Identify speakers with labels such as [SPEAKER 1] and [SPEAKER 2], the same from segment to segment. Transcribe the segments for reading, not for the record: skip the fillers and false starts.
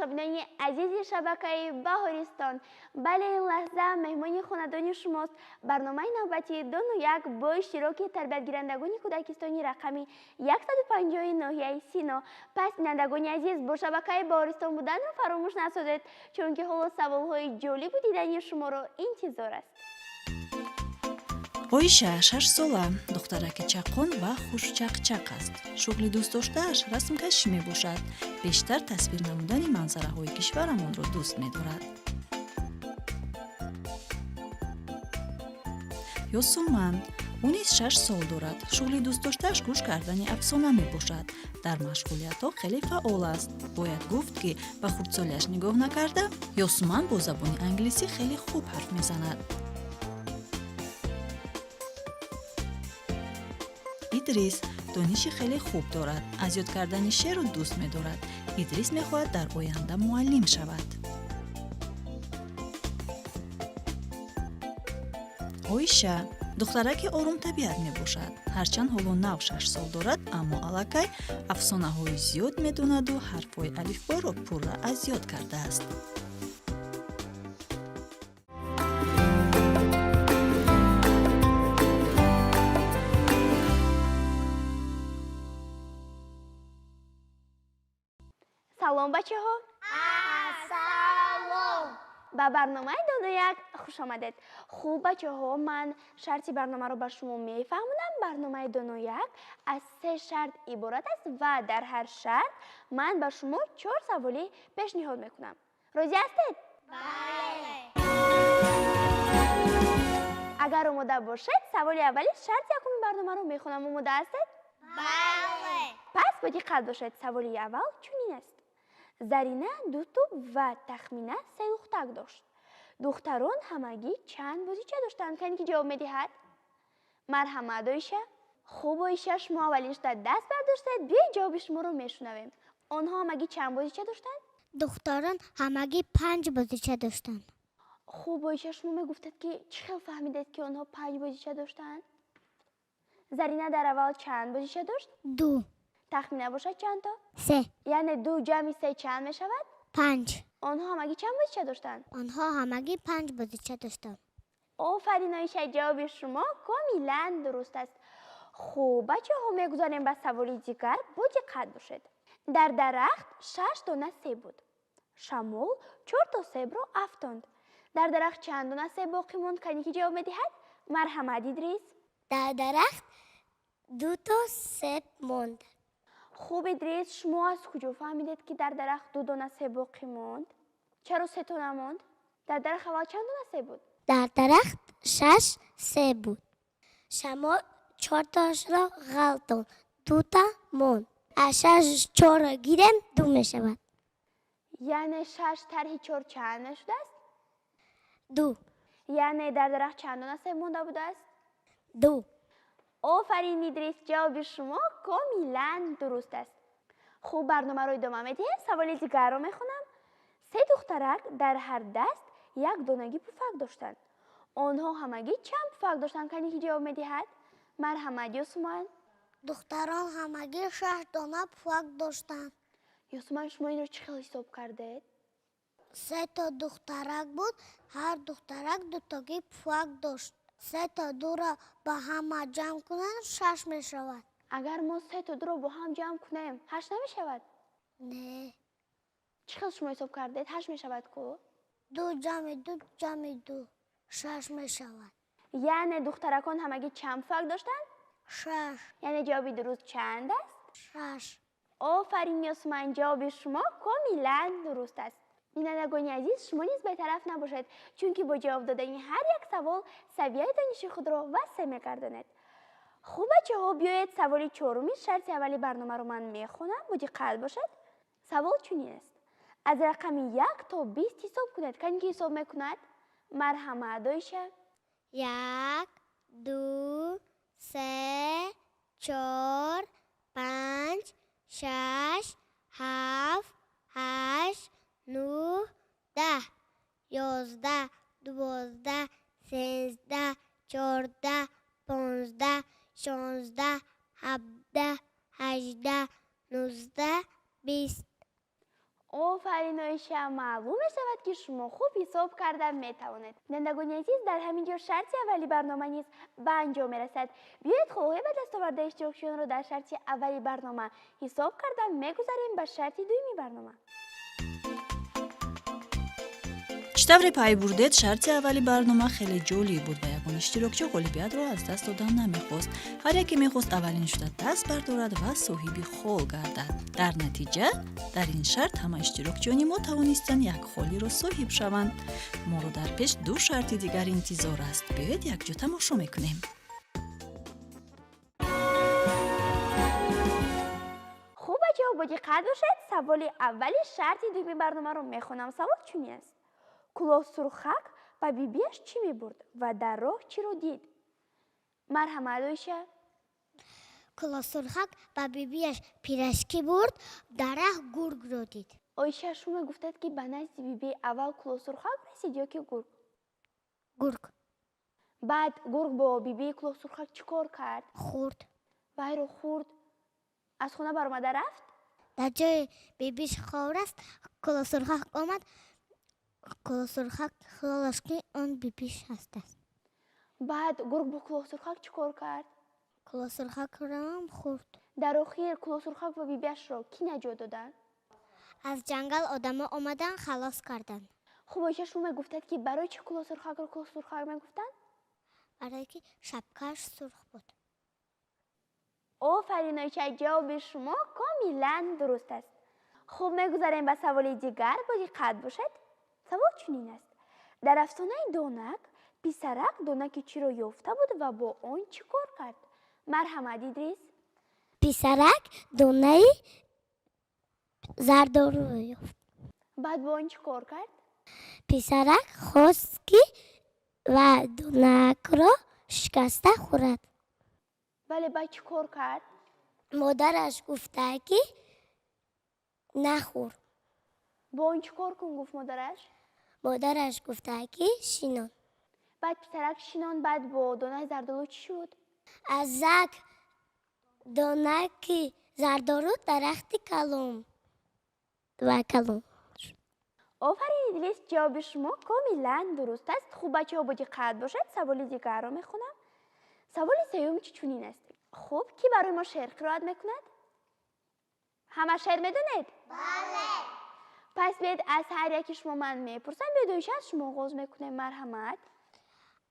[SPEAKER 1] Тамошобинони азизи шабакаи Баҳористон. Бале, ин лаҳза меҳмони хонадони шумост барномаи навбатии Дону як бо иштироки тарбиятгирандагони кӯдакистони рақами 150 ноҳияи Сино. Пас, бинандагони азиз, бо шабакаи Баҳористон буданро фаромӯш насозед, чунки ҳоло саволҳои ҷолибу дидани шуморо интизор аст.
[SPEAKER 2] Оиша 6-сола, духтараки чаққон ва хушчақчақ аст. Шуғли дӯстдоштааш расмкашӣ мебошад. Бештар тасвир намудани манзараҳои кишварамонро дӯст медорад. Ёсуман, ӯ низ 6 сол дорад. Шуғли дӯстдоштааш гӯш кардани афсона мебошад. Дар машғулиятҳо хеле фаъол аст. Бояд гуфт, ки ба хурдсолиаш нигоҳ накарда, Ёсуман бо забони англисӣ хеле хуб ҳарф мезанад. Идрис дониши хеле хуб дорад, аз ёд кардани шеърро дӯст медорад. Идрис мехоҳад дар оянда муаллим шавад. Оиша духтараки орумтабиат мебошад. Ҳарчанд ҳоло нав 6 сол дорад, аммо аллакай афсонаҳои зиёд медонаду ҳарфҳои алифборо пурра аз ёд кардааст.
[SPEAKER 1] Салом, бачаҳо!
[SPEAKER 3] Ассалом!
[SPEAKER 1] Ба барномаи Дону як хуш омадед. Хуб, бачаҳо, ман шарти барномаро ба шумо мефаҳмонам. Барномаи Дону як аз се шарт иборат аст ва дар ҳар шарт ман ба шумо чор саволӣ пешниҳод мекунам. Розӣ ҳастед?
[SPEAKER 3] Бале!
[SPEAKER 1] Агар омода бошед, саволи аввали шарти якуми барномаро мехонам. Омода ҳастед?
[SPEAKER 3] Бале!
[SPEAKER 1] Пас бо диққат бошед. Саволи аввал чунин аст: Зарина ду тӯб ва Тахмина се лухтак дошт. Духтарон ҳамагӣ чанд бозича доштанд? Кане ки ҷавоб медиҳад? Марҳамат, Оиша. Хуб, Оиша, шумо аввалин шуда даст бардоштед. Биёед, ҷавоби шуморо мешунавем. Онҳо ҳамагӣ чанд бозича доштанд?
[SPEAKER 3] Духтарон ҳамагӣ панҷ бозича доштанд.
[SPEAKER 1] Хуб, Оиша, шумо мегуфтед, ки чӣ хел фаҳмидед, ки онҳо панҷ бозича доштанд? Зарина дар аввал чанд бозича дошт?
[SPEAKER 3] Ду.
[SPEAKER 1] Тахмина бошад чандто?
[SPEAKER 3] Се.
[SPEAKER 1] Яъне ду ҷамъи се чанд мешавад?
[SPEAKER 3] Панҷ.
[SPEAKER 1] Онҳо ҳамагӣ чанд бозича доштанд?
[SPEAKER 3] Онҳо ҳамагӣ панҷ бозича доштанд.
[SPEAKER 1] Офарин, Оиша, ҷавоби шумо комилан дуруст аст. Хуб, бачаҳо, мегузарем ба саволи дигар. Бо диққат бошед. Дар дарахт шаш дона себ буд. Шамол чорто себро афтонд. Дар дарахт чанд дона себ боқӣ монд? Кане ки ҷавоб медиҳад? Марҳамат, Идрис.
[SPEAKER 3] Дар дарахт дуто себ монд.
[SPEAKER 1] Хуб, Идрис, шумо аз куҷо фаҳмидед, ки дар дарахт ду дона себ боқӣ монд? Чаро сето намонд? Дар дарахт аввал чанд дона себ буд?
[SPEAKER 3] Дар дарахт шаш себ буд. Шамол чортоашро ғалтонд, дута монд. Аз шаш чорро гирем, ду мешавад.
[SPEAKER 1] Яъне шаш тарҳи чор чанд мешудааст?
[SPEAKER 3] Ду.
[SPEAKER 1] Яъне дар дарахт чанд дона себ монда будааст?
[SPEAKER 3] Ду.
[SPEAKER 1] Офарин, Идрис, ҷавоби шумо комилан дуруст аст. Хуб, барномаро идома медиҳем. Саволи дигарро мехонам. Се духтарак дар ҳар даст як донаги пуфак доштанд. Онҳо ҳамагӣ чанд пуфак доштанд? Кане ки ҷавоб медиҳад? Марҳамат, Ёсуман.
[SPEAKER 3] Духтарон ҳамагӣ шаш дона пуфак доштанд.
[SPEAKER 1] Ёсуман, шумо инро чӣ хел ҳисоб кардед?
[SPEAKER 3] Сето духтарак буд, ҳар духтарак дутогӣ пуфак дошт. Сето дуро ба ҳама ҷамъ кунанд, шаш мешавад.
[SPEAKER 1] Агар мо сето дуро бо ҳам ҷамъ кунем, ҳашт намешавад?
[SPEAKER 3] Не.
[SPEAKER 1] Чӣ хел шумо ҳисоб кардед? Ҳашт мешавад ку?
[SPEAKER 3] Ду ҷамъи ду ҷамъи ду шаш мешавад.
[SPEAKER 1] Яъне духтаракон ҳамагӣ чанд пуфак доштанд?
[SPEAKER 3] Шаш.
[SPEAKER 1] Яъне ҷавоби дуруст чанд аст?
[SPEAKER 3] Шаш.
[SPEAKER 1] Офарин, Ёсуман, ҷавоби шумо комилан дуруст аст. Бинандагони азиз, шумо низ бетараф набошед, чунки бо ҷавоб додани ҳар як савол савияи дониши худро васеъ мегардонед. Хуб, бачаҳо, биёед, саволи чоруми шарти аввали барномаро ман мехонам. Бо диққат бошед. Савол чунин аст: аз рақами 1 то 20 ҳисоб кунед. Кане ки ҳисоб мекунад? Марҳамат, Оиша.
[SPEAKER 3] Як, ду, се, чор, панҷ, шаш, ҳафт, ҳашт, нӯҳ, 10, 11, 12, 13, 14, 15, 16, 17, 18, 19, 20.
[SPEAKER 1] Офарин, Оиша! Маълум мешавад, ки шумо хуб ҳисоб карда метавонед. Бинандагони азиз, дар ҳамин ҷо шарти аввали барнома низ ба анҷом мерасад. Биёед, холҳои ба дастовардаи иштирокчиёнро дар шарти аввали барнома ҳисоб карда мегузарем ба шарти дуюми барнома.
[SPEAKER 2] Чӣ тавре пай бурдед, шарти аввали барнома хеле ҷолиб буд ва ягон иштирокчӣ ғолибиятро аз даст додан намехост. Ҳар яке мехост аввалин шуда даст бардорад ва соҳиби хол гардад. Дар натиҷа, дар ин шарт ҳама иштирокчиёни мо тавонистанд як холиро соҳиб шаванд. Моро дар пеш ду шарти дигар интизор аст. Биёед, якҷо тамошо мекунем.
[SPEAKER 1] Хуб, бачаҳо, бо диққат бошед. Саволи аввали шарти дуюми барномаро мехонам. Савол чунин аст: Кулоҳсурхак ба бибиаш чӣ мебурд ва дар роҳ чиро дид? Марҳамат, Оиша.
[SPEAKER 3] Кулоҳсурхак ба бибиаш пирожки бурд, дар раҳ гургро дид.
[SPEAKER 1] Оиша, шумо мегуфтед, ки ба назди биби аввал Кулоҳсурхак расид ё ки гург?
[SPEAKER 3] Гург.
[SPEAKER 1] Баъд гург бо бибии Кулоҳсурхак чӣ кор кард?
[SPEAKER 3] Хӯрд.
[SPEAKER 1] Вайро хӯрд, аз хона баромада рафт.
[SPEAKER 3] Дар ҷои бибиш хоб раст, Кулоҳсурхак омад. Кулоҳсурхак хиёлаш, ки он бибиш ҳастааст.
[SPEAKER 1] Баъд гург бо Кулоҳсурхак чӣ кор кард?
[SPEAKER 3] Кулоҳсурхакроам хӯрд.
[SPEAKER 1] Дар охир Кулоҳсурхак ва бибиашро кӣ наҷот доданд?
[SPEAKER 3] Аз ҷангал одамо омадан, халос карданд.
[SPEAKER 1] Хуб, Оиша, шумо мегуфтед, ки барои чӣ Кулоҳсурхакро Кулоҳсурхак мегуфтанд?
[SPEAKER 3] Барое ки шапкааш сурх буд.
[SPEAKER 1] Офарин, Оиша, ҷавоби шумо комилан дуруст аст. Хуб, мегузарем ба саволи дигар. Бо диққат бошед. Савол чунин аст: дар афсонаи Донак писарак донаки чиро ёфта буд ва бо он чӣ кор кард? Марҳамат, Идрис.
[SPEAKER 3] Писарак донаи зардолуро ёфт.
[SPEAKER 1] Баъд бо он чӣ кор кард?
[SPEAKER 3] Писарак хост, ки ва донакро шикаста хӯрад.
[SPEAKER 1] Вале баъд чӣ кор кард?
[SPEAKER 3] Модараш гуфта, ки нахӯр.
[SPEAKER 1] Бо он чӣ кор кун гуфт модараш?
[SPEAKER 3] Модараш гуфта, ки шинон.
[SPEAKER 1] Баъд писарак шинон. Баъд бо донаи зардолу чӣ шуд?
[SPEAKER 3] Аз як донаки зардолу дарахти калон ва калон.
[SPEAKER 1] Офарин, Идрис, ҷавоби шумо комилан дуруст аст. Хуб, бачаҳо, бо диққат бошед. Саволи дигарро мехонам. Саволи сеюм чӣ чунин аст. Хуб, кӣ барои мо шеър қироат мекунад? Ҳама шеър медонед?
[SPEAKER 3] Бале.
[SPEAKER 1] Пас биед, аз ҳар яки шумо ман мепурсам. Биёед, Оиша, аз шумо оғоз мекунем. Марҳамат.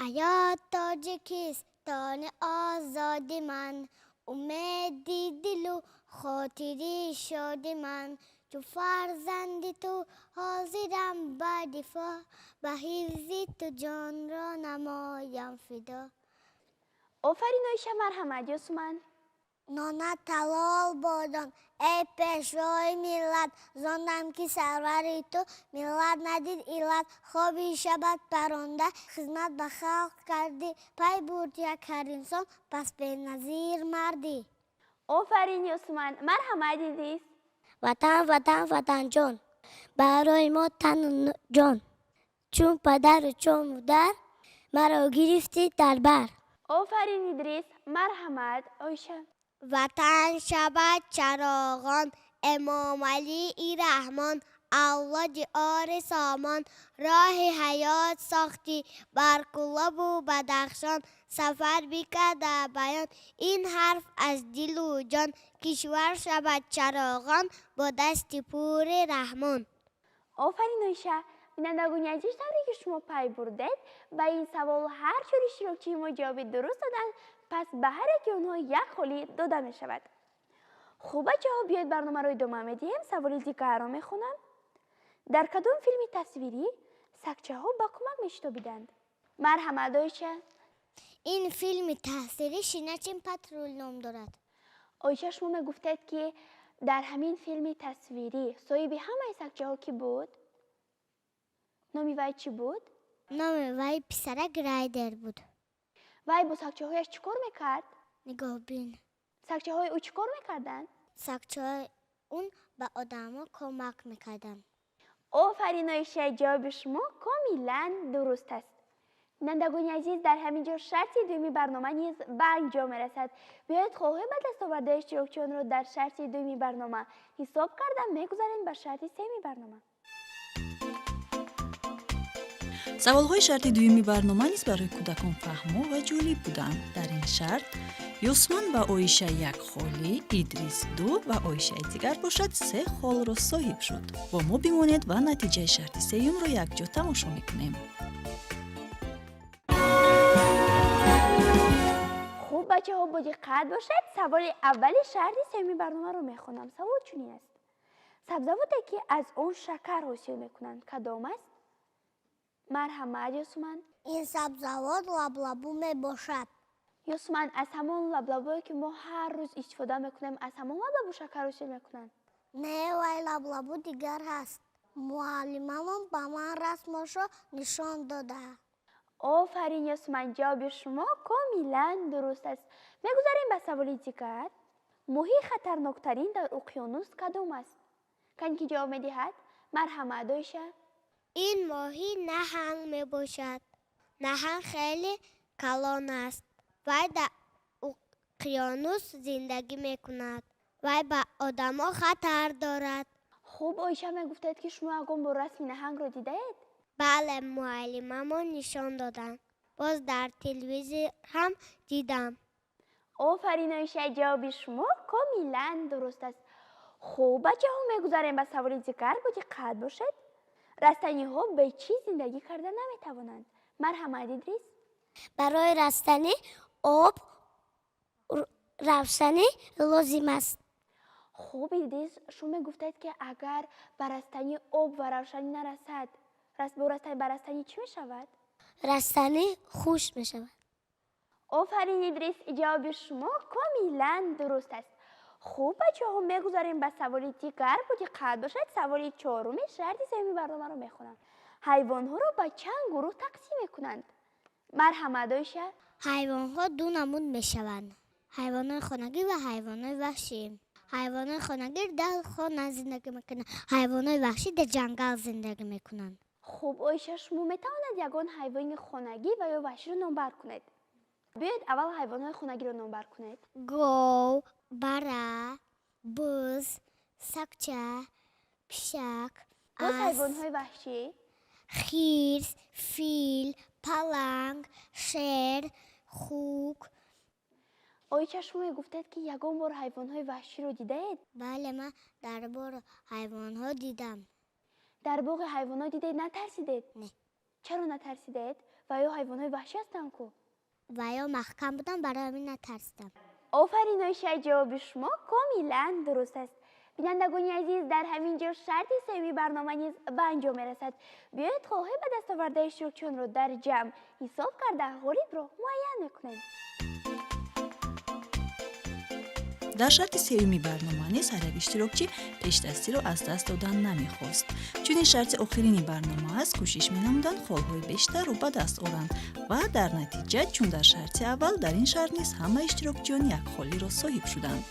[SPEAKER 3] Аё Тоҷикистони озоди ман, умеди дилу хотири шоди ман, чу фарзанди ту ҳозирам ба дифоъ, ба ҳифзи ту ҷонро намоям фидо.
[SPEAKER 1] Офарин, Оиша! Марҳамат, Ёсуман.
[SPEAKER 3] Нонат ҳалол бодон, эй пешвои миллат, зонам ки сарвари ту миллат надид иллат. Хоби шабат паронда, хизмат ба халқ кардӣ, пай бурд як ҳар инсон, пас беназир мардӣ.
[SPEAKER 1] Офарин, Ёсуман! Марҳамат, Идрис.
[SPEAKER 3] Ватан, Ватан, Ватанҷон, барои мо тану ҷон, чун падару чун модар маро гирифтӣ дар бар.
[SPEAKER 1] Офарин, Идрис! Марҳамат, Оиша.
[SPEAKER 3] Ватан шавад чароғон, Эмомалии Раҳмон, авлоди ори сомон, роҳи ҳаёт сохтӣ бар Кӯлобу Бадахшон, сафар бикарда баён ин ҳарф аз дилу ҷон, кишвар шавад чароғон бо дасти пури Раҳмон.
[SPEAKER 1] Офарин, Оиша! Бинандагони азиз, тавре ки шумо пай бурдед, ба ин савол ҳар чор иштирокчии мо ҷавоби дуруст доданд. Пас ба ҳар яки онҳо як холӣ дода мешавад. Хуб, бачаҳо, биёед, барномаро идома медиҳем. Саволи дигарро мехонам. Дар кадом филми тасвирӣ сагчаҳо ба кӯмак мешитобиданд? Марҳамат, Оиша.
[SPEAKER 3] Ин филми тасвирӣ «Щенячий патруль» ном дорад.
[SPEAKER 1] Оиша, шумо мегуфтед, ки дар ҳамин филми тасвирӣ соҳиби ҳамаи сагчаҳо кӣ буд? Номи вай чӣ буд?
[SPEAKER 3] Номи вай писарак Райдер буд.
[SPEAKER 1] Вай бо сагчаҳояш чӣ кор мекард?
[SPEAKER 3] Нигоҳбин.
[SPEAKER 1] Сагчаҳои ӯ чӣ кор мекарданд?
[SPEAKER 3] Сагчаҳои он ба одамо кӯмак мекарданд.
[SPEAKER 1] Офарин, Оиша, ҷавоби шумо комилан дуруст аст. Бинандагони азиз, дар ҳамин ҷо шарти дуюми барнома низ ба анҷом мерасад. Биёед, холҳои ба даст овардаи иштирокчиёнро дар шарти дуюми барнома ҳисоб карда мегузарем ба шарти сеюми барнома.
[SPEAKER 2] Саволҳои шарти дуюми барнома низ барои кӯдакон фаҳмо ва ҷолиб буданд. Дар ин шарт Юсман ва Оиша як холи, Идрис ду ва Оишаи дигар бошад се холро соҳиб шуд. Бо мо бимонед ва натиҷаи шарти сеюмро якҷо тамошо мекунем.
[SPEAKER 1] Хуб, бачаҳо, бо диққат бошед. Саволи аввали шарти сеюми барномаро мехонам. Савол чунин аст: сабзавоте, ки аз он шакар ҳосил мекунанд, кадом аст? Марҳамат, Ёсуман.
[SPEAKER 3] Ин сабзавот лаблабу мебошад.
[SPEAKER 1] Ёсуман, аз ҳамон лаблабое, ки мо ҳар рӯз истифода мекунем, аз ҳамон лаблабу шакар ҳосил мекунанд?
[SPEAKER 3] Не, вай лаблабу дигар ҳаст. Муаллимамон ба ман расмашро нишон дода.
[SPEAKER 1] Офарин, Ёсуман, ҷавоби шумо комилан дуруст аст. Мегузарем ба саволи дигар. Моҳии хатарноктарин дар уқёнус кадом аст? Кане, ки ҷавоб медиҳад? Марҳамат, Оиша.
[SPEAKER 3] Ин моҳӣ наҳанг мебошад. Наҳанг хеле калон аст. Вай дар уқёнус зиндагӣ мекунад. Вай ба одамо хатар дорад.
[SPEAKER 1] Хуб, Оиша, мегуфтед, ки шумо ягон бор расми наҳангро дидаед?
[SPEAKER 3] Бале, муаллимамон нишон доданд. Боз дар телевизор ҳам дидам.
[SPEAKER 1] Офарин, Оиша, ҷавоби шумо комилан дуруст аст. Хуб, бачаҳо, мегузарем ба саволи дигар. Бо диққат бошед. Растаниҳо бе чӣ зиндагӣ карда наметавонанд? Марҳамат, Идрис.
[SPEAKER 3] Барои растанӣ об, равшанӣ лозим аст.
[SPEAKER 1] Хуб, Идрис, шумо мегуфтед, ки агар ба растанӣ об ва равшанӣ нарасад, ба растанӣ чӣ мешавад?
[SPEAKER 3] Растанӣ хушк мешавад.
[SPEAKER 1] Офарин, Идрис, ҷавоби шумо комилан дуруст аст. Хуб, бачаҳо, мегузарем ба саволи дигар. Бо диққат бошед. Саволи чоруми шарти сеюми барномаро мехонам. Ҳайвонҳоро ба чанд гурӯҳ тақсим мекунанд? Марҳамат, Оиша.
[SPEAKER 3] Ҳайвонҳо ду намуд мешаванд: ҳайвонои хонагӣ ва ҳайвонои ваҳшӣ. Ҳайвонои хонагӣ дар хона зиндагӣ мекунанд, ҳайвонои ваҳшӣ дар ҷангал зиндагӣ мекунанд.
[SPEAKER 1] Хуб, Оиша, шумо метавонед ягон ҳайвони хонагӣ ва ё ваҳширо номбар кунед? Биёед, аввал ҳайвонҳои хонагиро номбар кунед.
[SPEAKER 3] Гов, бара, буз, сагча, пишак.
[SPEAKER 1] Боз ҳайвонҳои ваҳшӣ?
[SPEAKER 3] Хирс, фил, паланг, шер, хук.
[SPEAKER 1] Оиша, шумо мегуфтед, ки ягон бор ҳайвонҳои ваҳширо дидаед?
[SPEAKER 3] Бале, ман дар боғи ҳайвонҳо дидам.
[SPEAKER 1] Дар боғи ҳайвонот дидед, натарсидед?
[SPEAKER 3] Не.
[SPEAKER 1] Чаро натарсидед? Ва ё ҳайвонҳои ваҳшӣ ҳастанд ку?
[SPEAKER 3] Ва ё маҳкам будам, барои ҳамин натарсидам.
[SPEAKER 1] Офарин, Оиша, ҷавоби шумо комилан дуруст аст. Бинандагони азиз, дар ҳамин ҷо шарти сеюми барнома низ ба анҷом мерасад. Биёед, холҳои ба даст овардаи иштирокчиёнро дар ҷамъ ҳисоб карда, ғолибро муайян мекунем.
[SPEAKER 2] Дар шарти сеюми барнома низ ҳар як иштирокчӣ пешдастиро аз даст додан намехост. Чунин шарти охирини барнома аст, кӯшиш менамуданд холҳои бештарро ба даст оранд ва дар натиҷа, чун дар шарти аввал, дар ин шарт низ ҳама иштирокчиён як холиро соҳиб шуданд.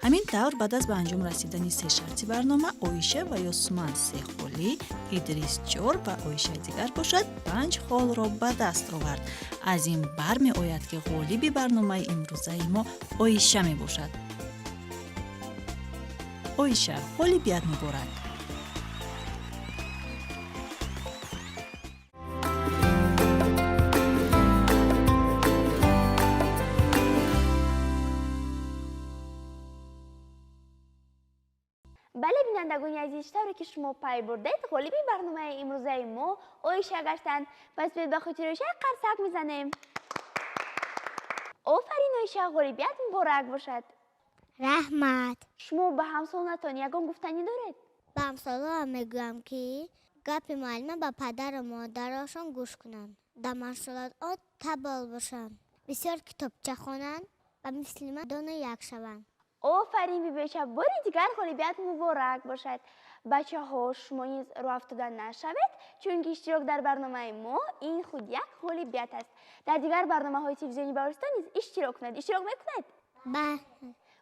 [SPEAKER 2] Ҳамин тавр, баъд аз ба анҷом расидани се шарти барнома, Оиша ва Ёсуман се холӣ, Идрис чор ва Оишаи дигар бошад панҷ холро ба даст овард. Аз ин бармеояд, ки ғолиби барномаи имрӯзаи мо Оиша мебошад. Оиша, ғолибият муборак!
[SPEAKER 1] Бале, бинандагони азиз, тавре ки шумо пай бурдед, ғолиби барномаи имрӯзаи мо Оиша гаштанд. Пас биёед, ба хотири Оиша қарсак мезанем. Офарин, Оиша, ғолибият муборак бошад!
[SPEAKER 3] Раҳмат.
[SPEAKER 1] Шумо ба ҳамсолонатон ягон гуфтанӣ доред?
[SPEAKER 3] Ба ҳамсолонам мегӯям, ки гапи муаллима ба падару модарашон гӯш кунанд, дар машғулиятҳо табол бошанд, бисёр китобча хонанд ва мисли ман доно як шаванд.
[SPEAKER 1] Офарин, бибиоиша, бори дигар ғолибият муборак бошад! Бачаҳо, шумо низ роҳ афтода нашавед, чунки иштирок дар барномаи мо ин худ як ғолибият аст. Дар дигар барномаҳои телевизиони Баҳористон низ иштирок кунед. Иштирок мекунед?
[SPEAKER 3] Бале.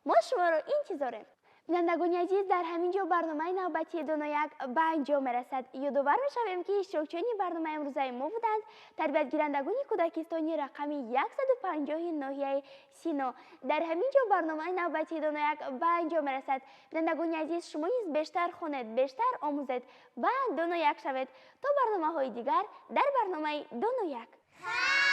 [SPEAKER 1] Мо шуморо интизорем. Бинандагони азиз, дар ҳамин ҷо барномаи навбатии Донояк ба анҷом мерасад. Ёдовар мешавем, ки иштирокчиёни барномаи имрӯзаи мо буданд тарбиятгирандагони кӯдакистони рақами 150 ноҳияи Сино. Дар ҳамин ҷо барномаи навбатии Донояк ба анҷом мерасад. Бинандагони азиз, шумо низ бештар хонед, бештар омӯзед ва донояк шавед. То барномаҳои дигар дар барномаи Донояк.
[SPEAKER 3] Хайр.